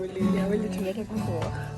ဝဲလံ ဝဲလံထူလၢတၢ်ဖီခိၣ်.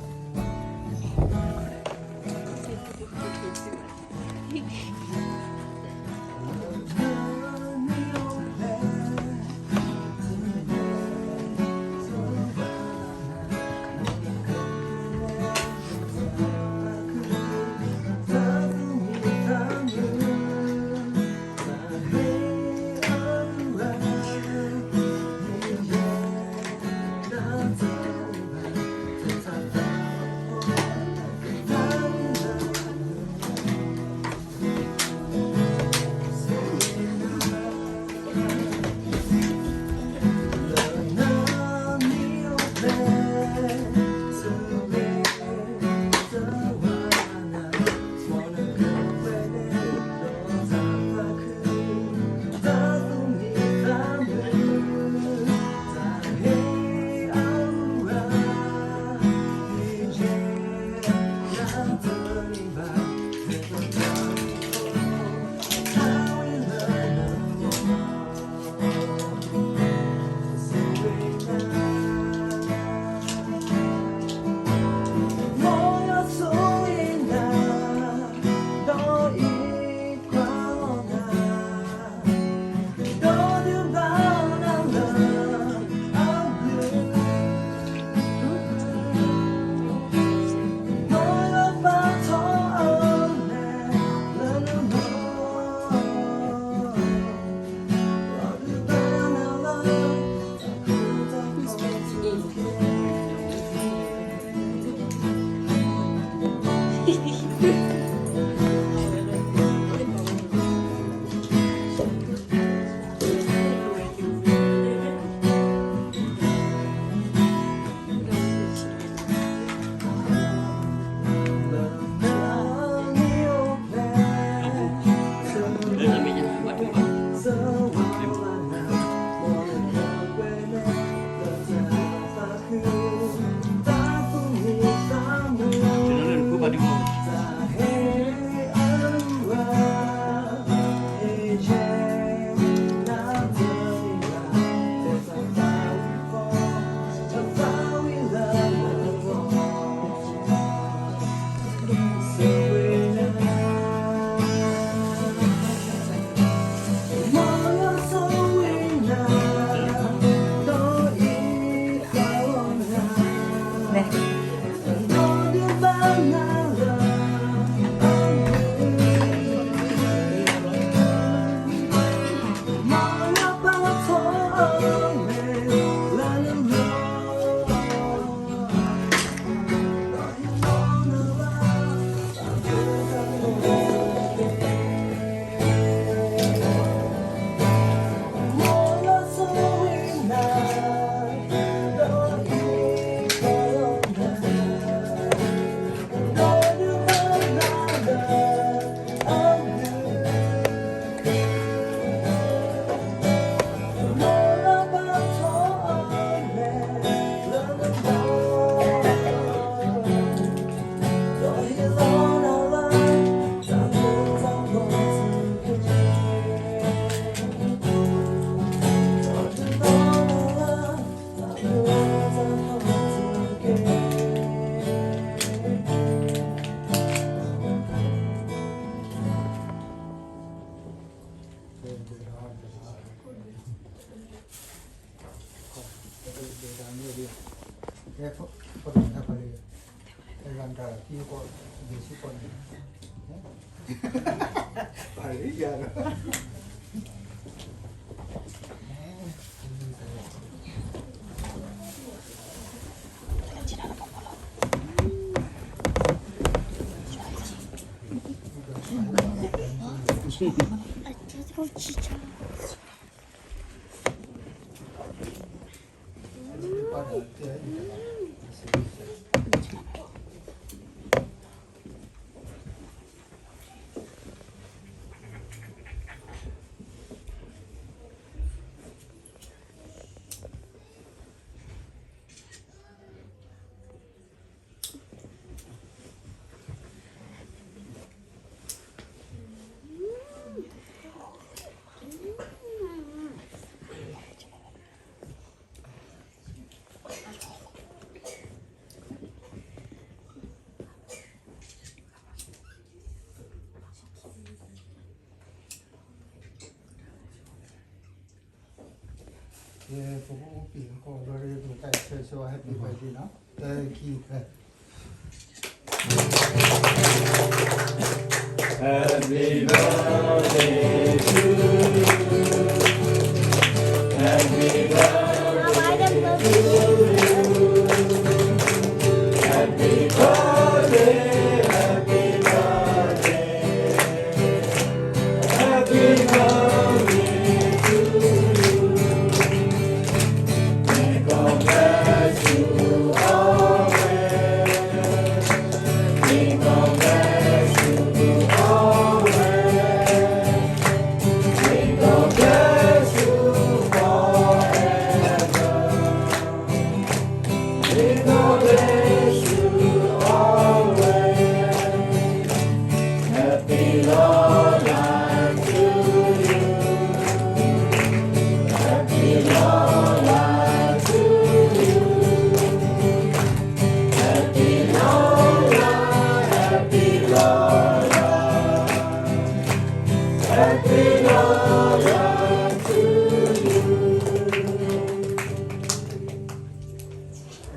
ပကအိၣ်ပ့ၤကီးဘျီဒီး ပကတၢ်ဆၢဆိ Happy birthday နီၤ, တၢ ခံ ခွဲ.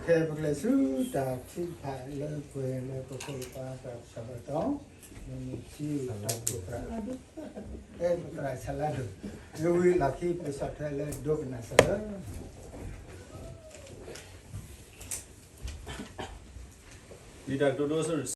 Okay, ပကလဲၤဆူတၢ်ထုကဖၣ်လၢပှဲၤလၢပဖိပၢ်တၢ်ကစီၣ်လီၤတီ, မ့ၢ်မ့ၢ်ထံတၢ်ပူၤပြး, အဲၣ်ပသရၣ်ဆၢလၢဒိၣ်, မ့ၢ်ဝံၤလီၢ်ခံပကဆီၣ်ထွဲလၢဒိကနၣ်စၢၤလၢ လံာ်တၢ်ကတိၤဒိ အဆၢဒိၣ်